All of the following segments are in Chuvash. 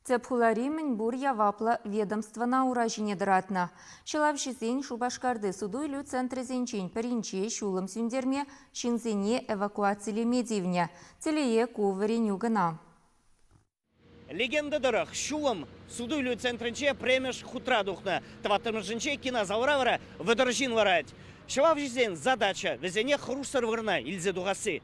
Тӗп хулари мӗнпур яваплӑ ведомствӑна ура ҫине тӑратнӑ. Ҫӑлавҫӑсен Шупашкарти суту-илӳ центрӗсенчен пӗринче ҫулӑм сӳнтерме, ҫынсене эвакуацилеме тивнӗ. Телее, ку вӗренӳ кӑна. Легенда тӑрӑх, ҫулӑм суту-илӳ центрӗнче пӗрремӗш хутра тухнӑ. Тӑваттӑмӗшӗнче кинозалра вара 30 ҫын ларать. Ҫӑлавҫӑсен задача вӗсене хӑрушсӑр вырӑна илсе тухасси.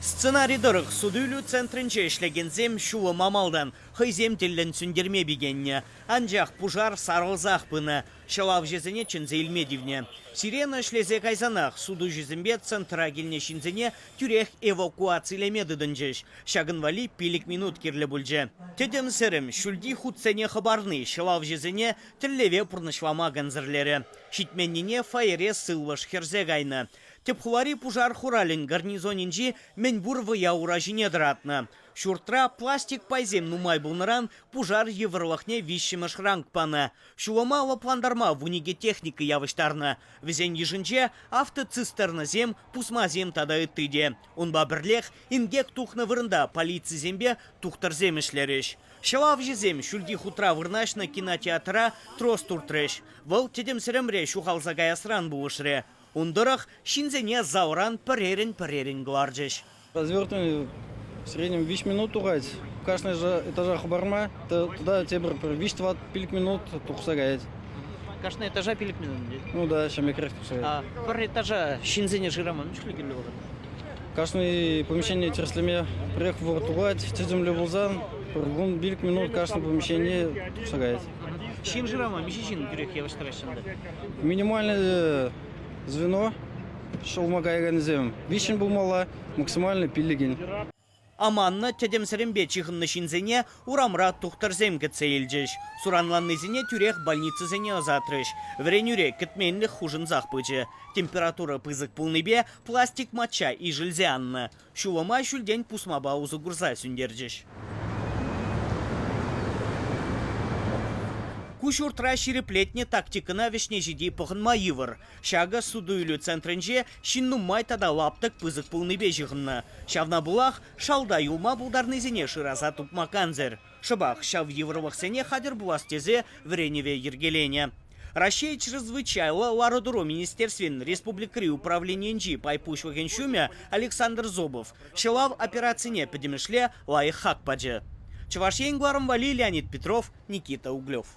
Сценари тӑрӑх суту-илӳ центрӗнче ӗҫлекенсем ҫулӑма малтан хӑйсем тӗллӗн сӳнтерме пикеннӗ. Анчах пушар сарӑлсах пынӑ, ҫӑлавҫӑсене чӗнсе илме тивнӗ. Сирена ӗҫлесе кайсанах сутуҫӑсемпе центра килнӗ ҫынсене тӳрех эвакуацилеме тытӑнчӗҫ. Ҫакӑн валли 5 минут кирлӗ пулчӗ. Тӗтӗм-сӗрӗм ҫӳлти хутсене хӑпарни ҫӑлавҫӑсене тӗллеве пурнӑҫлама кансӗрлерӗ. Ҫитменнине фойере сывлӑш хӗрсе кайнӑ. Тӗп хулари пушар хуралӗн гарнизонӗнчи мӗнпур вӑя ура ҫине тӑратнӑ. Ҫуртра пластик пайсем нумай пулнӑран пушар йывӑрлӑхне виҫҫӗмӗш ранг панӑ. Ҫулӑма лӑплантарма 12 техника явӑҫтарнӑ. Вӗсен йышӗнче автоцистернӑсем, пусмасем тата ытти те. Унпа пӗрлех инкек тухнӑ вырӑнта полицисемпе тухтӑрсем ӗҫлерӗҫ. Ҫӑлавҫӑсем ҫӳлти хутра вырнаҫнӑ кинотеатра трос туртрӗҫ. Вӑл тӗтӗм-сӗрӗмре ҫухалса каясран пулӑшрӗ. Ун тӑрӑх ҫынсене залран пӗрерӗн-пӗрерӗн кӑларчӗҫ. Развертывание в среднем 5 минут тухать. Кашни этажа хӑпарма туда тепӗр пӗр 3-4 минут тухса каять. Кашни этажа 5 минут? Ну да, ҫемекрех тухса каять. Пӗр этажа ҫынсене шырама мӗн чухлӗ кирлӗ вӑхӑт? Кашни помещение тӗрӗслеме пӗрех вӑхӑт тухать. Тӗтӗмлӗ пулсан пӗр кун 5 минут кашни помещение тухса каять. Ҫын шырама миҫе ҫын тӳрех явӑҫтараҫҫӗ унта? Минимальное звено ҫулма каяканӗсем виҫҫӗн пулмалла, максимально пиллӗкӗн. Аманнӑ тӗтӗм-сӗрӗмпе ҫыхӑннӑ ҫынсене урамра тухтӑрсем кӗтсе илчӗҫ. Суранланнисене тӳрех больницӑсене ӑсатрӗҫ. Вӗренӳре кӗтменлӗх хушӑнсах пычӗ. Температура пысӑк пулнипе пластик мачча ишӗлсе аннӑ. Ҫулӑма ҫӳлтен пусмапа усӑ курса сӳнтерчӗҫ. Ку ҫуртра ҫирӗплетнӗ тактикӑна вӗҫне ҫити пӑхӑнма йывӑр. Ҫакӑ суту-илӳ центрӗнче ҫын нумай тата лаптӑк пысӑк пулнипе ҫыхӑннӑ. Ҫавна пулах шалта юлма пултарнисене шыраса тупма кансӗр. Шӑпах ҫав йывӑрлӑхсене хатӗр пулас тесе вӗренӗве йӗркеленӗ. Раҫҫей чрезвычайлӑ лару-тӑру министерствин республикӑри управленийӗнчи пай пуҫлӑхӗн ҫумӗ Александр Зобов ҫӑлав операцине пӗтӗмӗшле лайӑх хак пачӗ. Чӑваш Ен кӑларӑм валли Леонид Петров, Никита Углев.